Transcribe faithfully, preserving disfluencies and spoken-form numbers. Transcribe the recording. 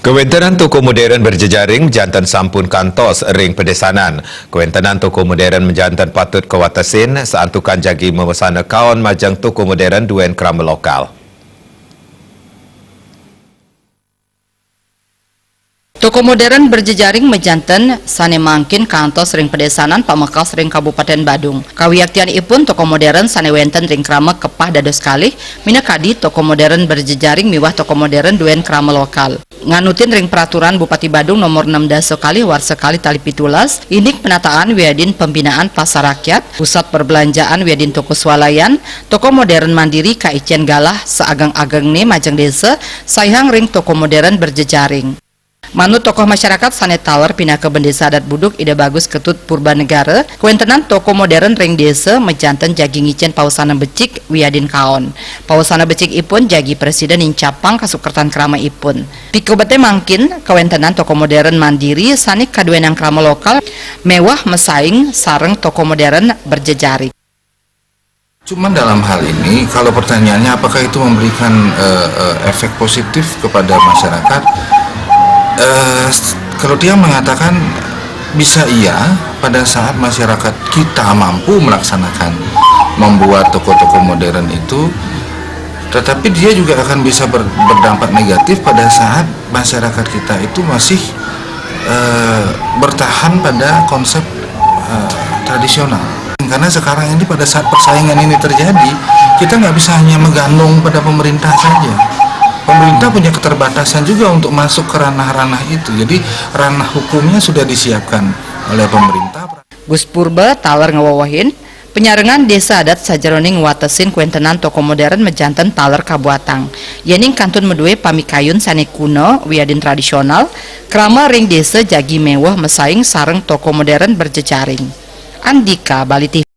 Kawéntenan toko modern berjejaring majanten sampun kantos ring pedésanan. Kawéntenan toko modern majanten patut kawatesin, santukan jagi mawasana kaon majeng toko modern duén krama lokal. Toko modern berjejaring majanten sané mangkin kantos ring pedésanan pamekas ring Kabupatén Badung. Kawiaktianipun toko modern sané wénten ring krama kepah dados kalih, minakadi toko modern berjejaring miwah toko modern duén krama lokal. Nganutin ring peraturan Bupati Badung nomor enam dasa kalih warsa kalih tali pitulas, indik penataan wiadin pembinaan pasar rakyat, pusat perbelanjaan wiadin toko swalayan, toko modern mandiri kaicén galah saageng-agengné majeng désa, saihang ring toko modern berjejaring. Manut tokoh masyarakat sané taler pinaka Bendésa Adat Buduk Ida Bagus Ketut Purbanegara, kawéntenan toko modern ring désa majanten jagi ngicén pawasana becik wiadin kaon. Pawasana becikipun jagi prasida nincapang kasukertan kramaipun. Pikebeté mangkin, kawéntenan toko modern mandiri sané kaduénang krama lokal miwah masaing sareng toko modern berjejaring. Cuman dalam hal ini, kalau pertanyaannya apakah itu memberikan eh, eh, efek positif kepada masyarakat, eh, kalau dia mengatakan bisa iya pada saat masyarakat kita mampu melaksanakan membuat toko-toko modern itu, tetapi dia juga akan bisa ber- berdampak negatif pada saat masyarakat kita itu masih eh, bertahan pada konsep eh, tradisional. Karena sekarang ini pada saat persaingan ini terjadi, kita nggak bisa hanya menggantung pada pemerintah saja. Pemerintah punya keterbatasan juga untuk masuk ke ranah-ranah itu. Jadi ranah hukumnya sudah disiapkan oleh pemerintah. Gus Purba taler ngawewehin, panyarengan désa adat sajeroning ngwatesin kawéntenan toko modern majanten taler kabuatang. Yéning kantun madué pamikayun sané kuna wiadin tradisional, krama ring désa jagi miwah masaing sareng toko modern berjejaring. Andika, Bali T V.